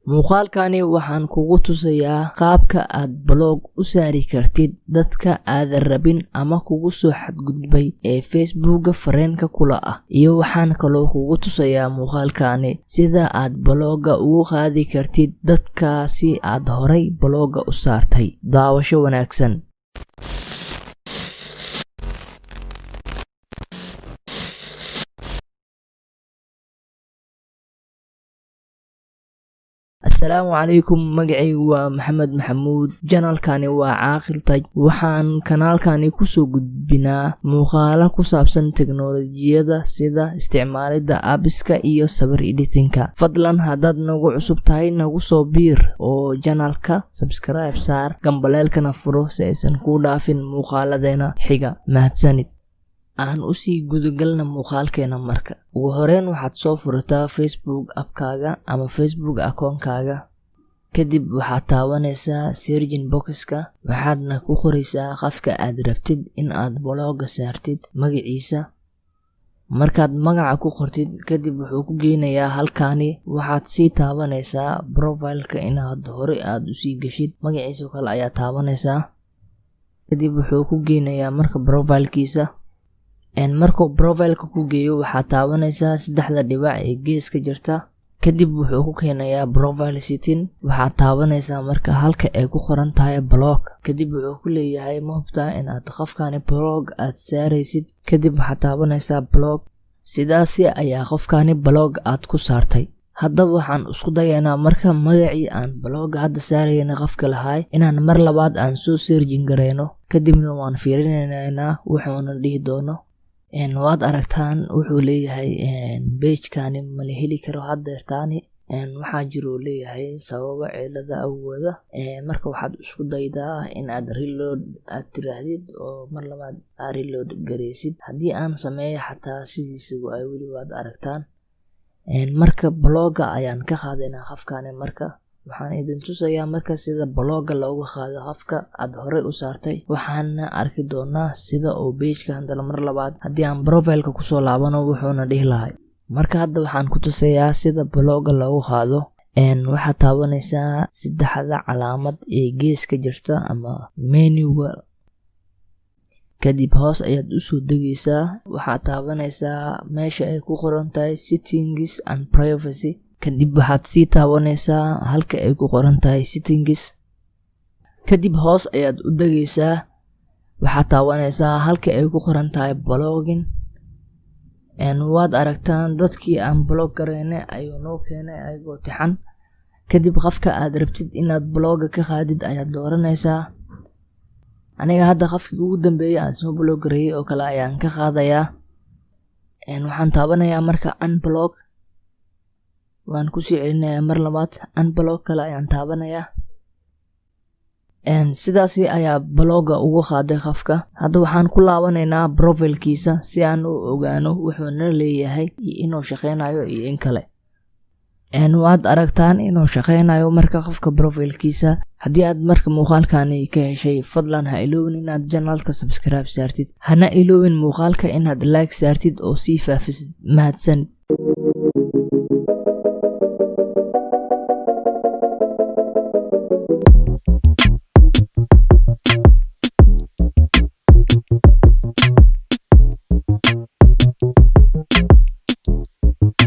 Muuqaalkani waxaan kugu tusayaa qaabka aad block u saari kartid dadka aadan rabin ama kugu soo xadgudbay ee Facebooka friend-ka kula ah. Iyo waxaan kaloo kugu tusayaa muuqaalkani sida aad block-ga ugu qaadi kartid dadkaasi aad horay block-ga u saartay. Daawasho wanaagsan. Asalaamu calaykum, magacaygu waa Maxamed Maxamuud, channel-kani waa Caaqil Taj. Waxaan kanaalkani kusoo gudbinaa muuqaalo ku saabsan teknolojiyada sida isticmaalida apps-ka iyo sawir editing-ka. Fadlan haddaad nagu cusub tahay, nagu soo biir oo channel-ka subscribe saar, gambaleelkana furo si aysan kuu dhaafin muuqaaladeena xiga. Mahadsanid. Aan usii gudagalna muuqaalkeena. Marka ugu horeyn waxaad soo furataa Facebook app-kaaga ama Facebook akoonkaaga. Kadib waxaad taabanaysaa searching box-ka, waxaadna ku qoraysaa qofka aad rabtid in aad block-ga saartid magaciisa. Markaad magaca ku qortid kadib, wuxuu ku geynayaa halkaani. Waxaad sii taabanaysaa profile-ka inaad hore aad usii geshid, magaciisa oo kale ayaa taabanaysaa. Kadib wuxuu ku geynayaa marka profile-kiisa. Markuu profile-ka ku geeyo, waxaad taabanaysaa saddexda dhibac ee geeska jirta. Kadib wuxuu ku keenayaa profile setting. Waxaad taabanaysaa marka halka ay ku qoran tahay block. Kadib wuxuu ku leeyahay, ma hubtaa inaad qofkani block aad saaraysid? Kadib waxaad taabanaysaa block. Sidaasi ayaa qofkani block aad ku saartay. Haddaba waxaan isku dayaynaa marka magacii aan block-ga hadda saarayna qofka lahaay inaan mar labaad aan soo searching gareyno. Kadibna waan fiirinaynaa wuxuuna dhihi doono. Waad aragtaan, wuxuu leeyahay page-kani mala heli karo haddeertaani, waxaa jiruu leeyahay sababo cilada awgooda. Marka waxaad isku daydaa in aad reload aad tiraahdid oo mar labaad aad reload gareysid. Haddii aan sameeyo xataa sidiisa waay weli, waad aragtaan. Marka block-ga ayaan ka qaadaynaa qofkani. Marka waxaan idin tusayaa marka sida block-ga looga qaado qofka aad horey u saartay, waxaana arki doonaa sida uu page-ka hadana mar labaad haddii aan profile-ka kusoo laabano wuxuuna dhihi lahay. Marka hadda waxaan ku tusayaa sida block-ga loogu qaado. Waxaad taabanaysaa saddexda calaamad ee geeska jirta ama menu-ga. Kadib hoos ayaad usoo degaysaa, waxaad taabanaysaa meesha ay ku qoran tahay settings and privacy. Kadib waxaad sii taabanaysaa halka ay ku qoran tahay settings. Kadib hoos ayaad u degaysaa, waxaad taabanaysaa halka ay ku qoran tahay blocking. Waad aragtaan, dadkii aan block gareynay ayuu noo keenay ayagoo tixan. Kadib qofka aad rabtid inaad block-ga ka qaadid ayaad dooranaysaa. Aniga hadda qofkii ugu dambeeyay aan soo block gareeyay oo kale ayaan ka qaadayaa. Waxaan taabanayaa marka unblock, waan kusii celinayaa mar labaad, unblock kale ayaan taabanayaa. Sidaasi ayaa block-ga ugu qaaday qofka. Hadda waxaan ku laabanaynaa profile-kiisa si aan u ogaano wuxuuna leeyahay iyo inuu shaqeynayo iyo in kale. Waad aragtaan inuu shaqeynayo marka qofka profile-kiisa. Haddii aad marka muuqaalkani ka heshay, fadlan ha iloowin inaad channel-ka subscribe saartid, hana iloowin muuqaalka inaad like saartid oo sii faafisid. Mahadsanid.